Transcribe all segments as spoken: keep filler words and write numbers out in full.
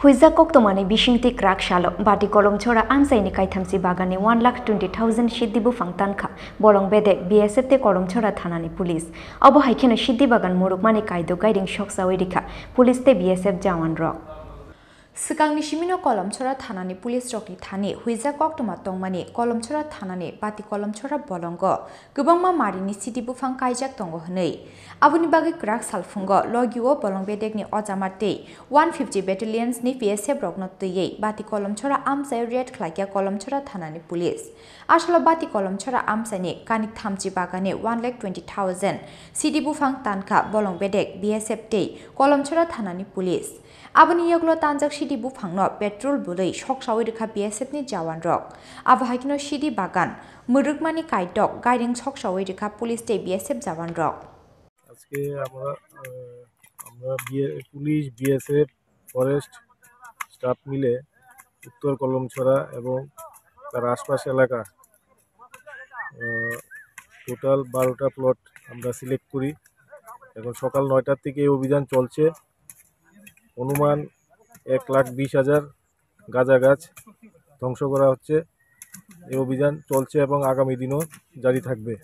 Huijak koktwmani bisingtwi kwrak salo Bati Kolomchora amchaini kaithamchi baganni one lakh twenty thousand siddhi buphang tankha bolong bedek B S F tei Kolomchora thanani police. Obo hai kheno siddhi bagan murukmani kaido gairing soksawi rikha police tei B S F jawan rok. Swkangni simino Kolomchora thanani police rokni thani huijak koktwma tongmani Kolomchora thanani Bati Kolomchora bolongo kwbangma marini siddhi buphang kaijak tongo hwnwi. Aboni bagwi kwrak salphungo logio bolong bedekni ojama tei one fifty battalions ni B S F rokno twiwi Bati Kolomchora amchaio raid khlaikha Kolomchora thanani police. Asalo Bati Kolomchora amchaini kanik thamchi bagani one lakh twenty thousand siddhi buphang tankha bolong bedek B S F tei Kolomchora thanani police. Aboni yoklo tanjak siddhi buphangno petrol bwlwi soksawi rwkha B S F ni jawan rok. Abo hai kheno siddhi bagan murukmani kaitok gairing soksawi rwkha police tei B S F jawan rok. আজকে আমরা আহ, আমরা BA police, BSF, forest staff মিলে উত্তর কলমছড়া এবং তার আশপাশ এলাকা টোটাল বারোটা প্লট আমরা সিলেক্ট করি। এখন সকাল নয়টার থেকে এই অভিযান চলছে। অনুমান এক লাখ বিশ হাজার গাঁজা গাছ ধ্বংস করা হচ্ছে। এই অভিযান চলছে এবং আগামী দিনও জারি থাকবে।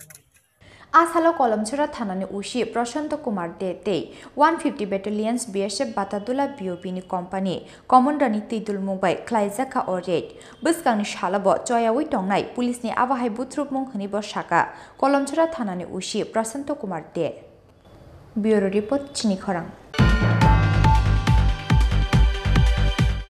Asalo Kolomchora thanani O C Prashanto Kumar De tei one fifty battalions B S F Batadula B O P ni company commander ni twidulmung bai khlaijakha o raid. Bwskangni salobo choyawi tongnai police ni abo hai buthrukmung hwnwi bo saka Kolomchora thanani O C Prashanto Kumar De. Bureau report, Chini Khorang.